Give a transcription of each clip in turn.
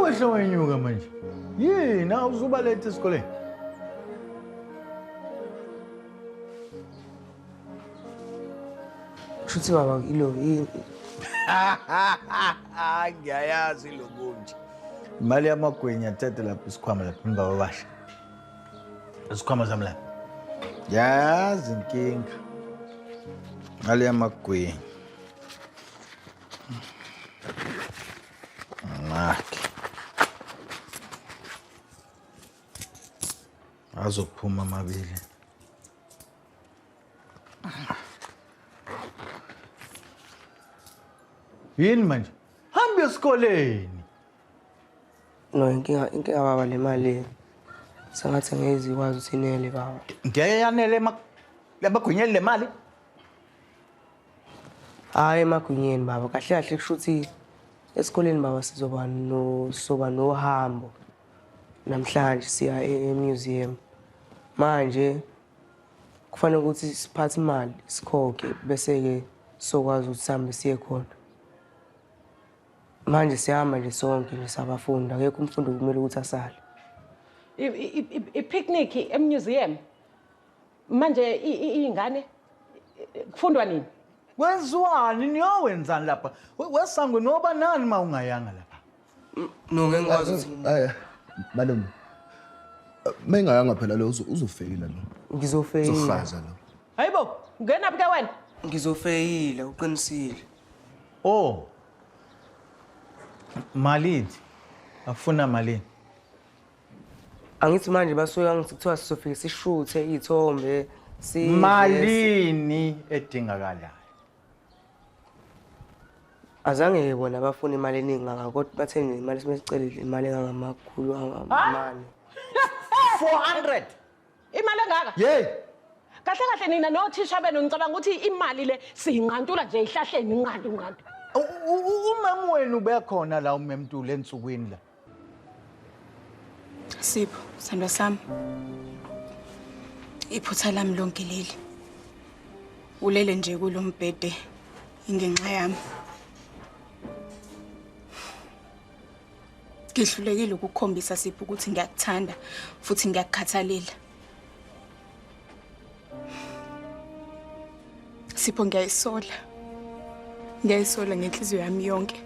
Lokhu wehle wenyuka manje. Yini awuzubaletha esikoleni? Shuthi baba ilo Ngiyayazi lokunje. Imali yamagwinya thatha lapha isikhwama lapha emva kwabasha. Isikhwama sami lapha. Yazi inkinga. Imali yamagwinya. Makhe. Azophuma amabili. Yini manje? Hamba esikoleni. No, inkinga baba le mali sengathi ngeke izikwazi ukuthi inele baba. Ngeke yanele emagwinyeni le mali? Hhayi emagwinyeni baba, kahle kahle kusho ukuthi esikoleni baba sizoba no soba nohambo namhlanje siya e-museum. Manje kufanele ukuthi siphathe imali sikhokhe bese-ke sokwazi ukuthi sihambe siye khona. Manje siyahamba nje sonke nje sabafundi, akekho umfundi okumele ukuthi asale. I-picnic emuseum. Manje iy'ngane kufundwa nini? Kwenziwani niyowenzani lapha? Wesangwe noba nani uma ungayanga lapha? No, ngeke ngikwazi ukuthi Hayi malume. Mengayanga phela lo uzofeyila lo. Ngizofeyila. Uzohaza lo. Hayibo, ngenaphi ke wena? Ngizofeyila, uqinisile. Oh. Malini? Afuna malini? Angithi manje basuke angithi kuthiwa sizofike sishuthe iy'thombe si Malini edingakalayo? Azange bona bafuna imali eningi kangaka kodwa bathe nje imali esicelile imali engangamakhulu amane. 400. Imali engaka? Yey. Kahle kahle nina nothisha benu ngicabanga ukuthi imali le siyinqantula nje ihlahleni inqantu inqantu. Umama wenu ubekhona la umemntuli ensukwini la. Sipho, sithandwa sami. Iphutha lami lonke leli. Ulele nje kulo mbhede ingenxa yami. Ngihlulekile ukukhombisa Sipho ukuthi ngiyakuthanda futhi ngiyakukhathalela. Sipho ngiyayisola. Ngiyayisola ngenhliziyo yami yonke.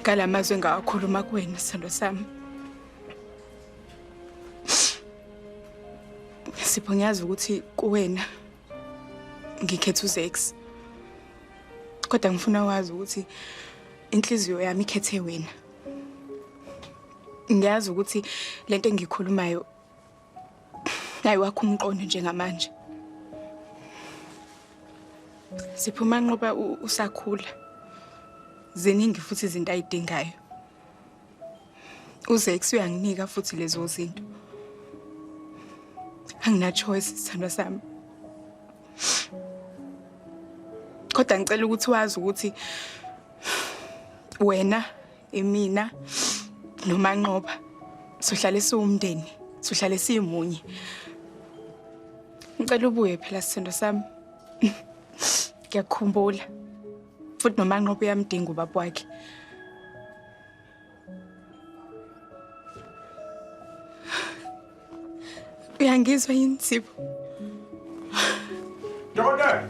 Ngalamazwi engawakhuluma kuwena sithando sami. Sipho ngiyazi ukuthi kuwena ngikhetha uZex. Kodwa ngifuna wazi ukuthi inhliziyo yami ikhethe wena. Ngiyazi ukuthi lento engikhulumayo ayiwakho umqondo njengamanje. Siphuma nqoba usakhula. Ziningi futhi izinto ayidingayo. UZex uyanginika futhi lezo zinto. Angina choice sithandwa sami. Kodwa ngicela ukuthi wazi ukuthi wena imina noManqoba sohlale siwumndeni, sohlale siyimunye. Ngicela ubuye phela sithando sami. Ngiyakukhumbula. Futhi noManqoba uyamdinga ubaba wakhe. Uyangizwa yini Sipho? Dokotela.